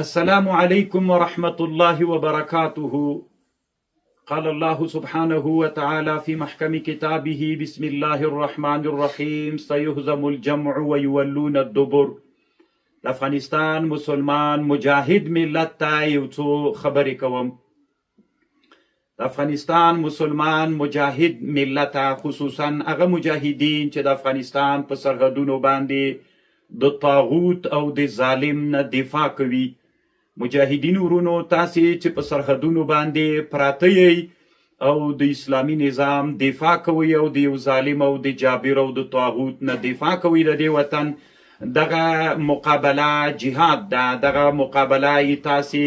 السلام عليكم ورحمة الله وبركاته. قال الله سبحانه وتعالى في محكم كتابه: بسم الله الرحمن الرحيم، سيهزم الجمع ويولون الدبر. د افغانستان مسلمان مجاهد ملت ته یو څو خبرې کوم. د افغانستان مسلمان مجاهد ملت، خصوصا هغه مجاهدین چې د افغانستان په سرحدونو باندې د طاغوت او د ظالم نه دفاع کوي، مجاهدین ورونو، تاسې چې په سرحدونو باندې پراته یئ او د اسلامي نظام دفاع کوئ او د یو ظالم او د جابر او د طاغوت نه دفاع کوئ، د دې وطن دغه مقابله جهاد ده. دغه مقابله یې تاسې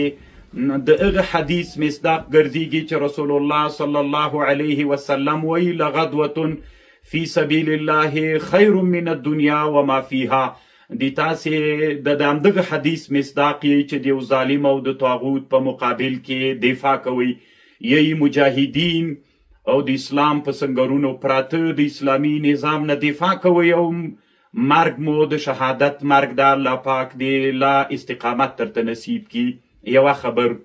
د هغه حدیث مصداق ګرځیږي چې رسول الله صلی الله علیه وسلم وایي: لغدوة فی سبیل الله خیر من الدنیا وما فیها. د تاسې د همدغه حدیث مصداق یې چې د یو ظالم او د طاغوت په مقابل کې دفاع کوئ. یی مجاهدین او د اسلام په سنګرونو پراته د اسلامي نظام نه دفاع کوئ او مرګ مو د شهادت مرګ ده. الله پاک دې لا استقامت درته نصیب کړي. یوه خبر.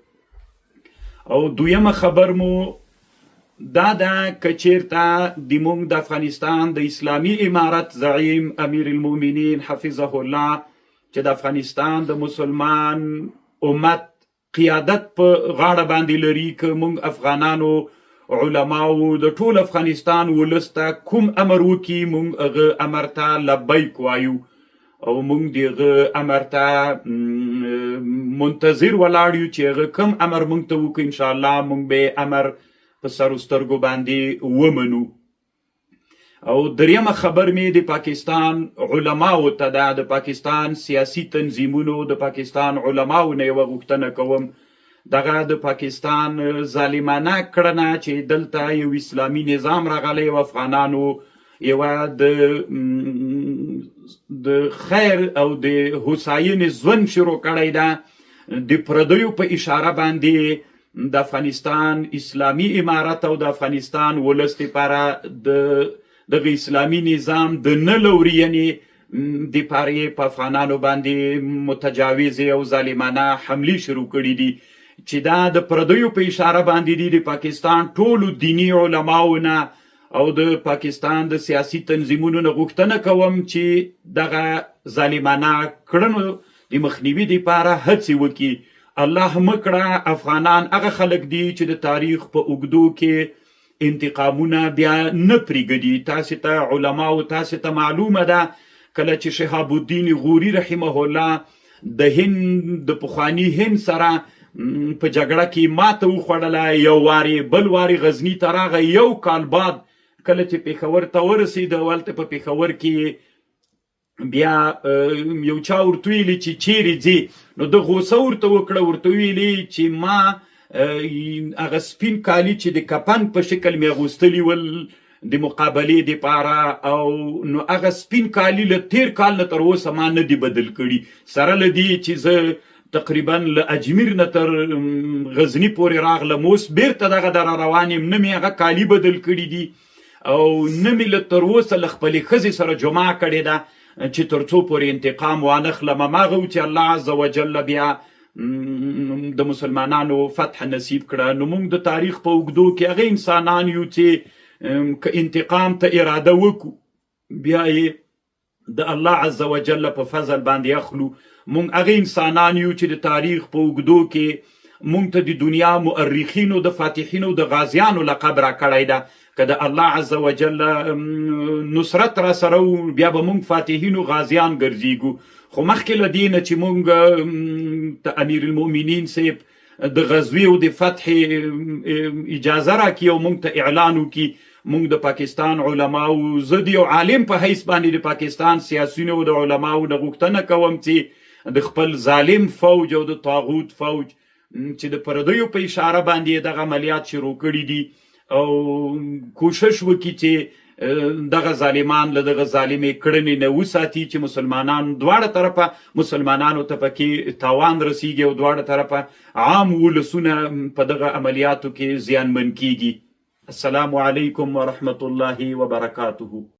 او دویمه خبر مو دا ده که چیرته د مونږ د افغانستان د اسلامي امارت زعیم امیر المؤمنین حفظه الله، چې د افغانستان د مسلمان امت قیادت په غاړه باندې لري، که مونږ افغانانو علماو د ټول افغانستان ولس ته کوم امر وکړي، مونږ هغه امر ته لبیک وایو او مونږ د هغه امر ته منتظر ولاړ یو چې هغه کوم امر مونږ ته وکړي، انشاءالله مونږ به امر په سر سترګو باندې ومنو. او دریمه خبر مې د پاکستان علماو ته ده. د پاکستان سیاسي تنظیمونو، د پاکستان علماو نه یوه غوښتنه کوم. دغه د پاکستان ظالمانه کړنه چې دلته یو اسلامي نظام راغلی او افغانانو یوه د خیر او د هوساینې ژوند شروع کړی ده، د پردیو په اشاره باندې د افغانستان اسلامي امارت او د افغانستان ولس لپاره د دغه اسلامي نظام د نه لورینې دپاره په افغانانو باندې متجاوزې او ظالمانه حملې شروع کړې دي، چې دا د پردیو په اشاره باندې دي، د پاکستان ټولو دیني علماو نه او د پاکستان د سیاسي تنظیمونو نه غوښتنه کوم چې دغه ظالمانه کړنو د مخنیوي دپاره هڅې وکړي. الله مکړه، افغانان هغه خلک دي چې د تاریخ په اوږدو کې انتقامونه بیا نه پرېږدي. تاسې ته علماو، تاسې ته معلومه ده، کله چې شهاب الدین غوري رحمه الله د هند، د پخواني هند سره په جګړه کې ماته وخوړله، یو وارې بل وارې غزني ته راغی. یو کال بعد کله چې پېښور ته ورسېده، هلته په پېښور کې بیا یو چا ورته ویلي چې چیرې ځې؟ نو ده غوسه ورته وکړه، ورته ویلي چې ما هغه سپین کالي چې د کفن په شکل مې اغوستلي ول د مقابلې دپاره، او نو هغه سپین کالي له تیر کال نه تر اوسه ما نه دي بدل کړي، سره له دې چې زه تقریبا له اجمیر نه تر غزني پورې راغلم، اوس بیرته دغه در روان یم، نه مې هغه کالي بدل کړي دي او نه مې له تر اوسه له خپلې ښځې سره جماع کړې ده چې تر څو پورې انتقام وانخلم. هماغه و چې الله عز وجل بیا د مسلمانانو فتح نصیب کړه. نو موږ د تاریخ په اوږدو کې هغه انسانان یو چې که انتقام ته اراده وکړو، بیا یې د الله عز وجل په فضل باندې اخلو. مونږ هغه انسانان یو چې د تاریخ په اوږدو کې مونږ ته د دنیا مؤرخینو د فاتحینو، د غازیانو لقب راکړی ده. که د الله عز وجل نصرت را سره، بیا به مونږ فاتحین او غازیان ګرځیږو. خو مخکې له دې نه چې مونږ ته امیر المؤمنین صاحب د غزوې او د فتح اجازه راکړي او مونږ ته اعلان وکړي، مونږ د پاکستان علماو، زه د یو عالم په حیث باندې د پاکستان سیاسیونو او د علماو نه غوښتنه کوم چې د خپل ظالم فوج او د طاغوت فوج چې د پردیو په اشاره باندې دغه عملیات شروع کړي دي، او کوشش وکړي چې دغه ظالمان له دغه ظالمې کړنې نه وساتي چې مسلمانان دواړه طرفه مسلمانانو ته پکې تاوان رسیږي او دواړه طرفه عام ولسونه په دغه عملیاتو کې زیانمن کیږي. السلام علیکم ورحمت الله وبرکاته.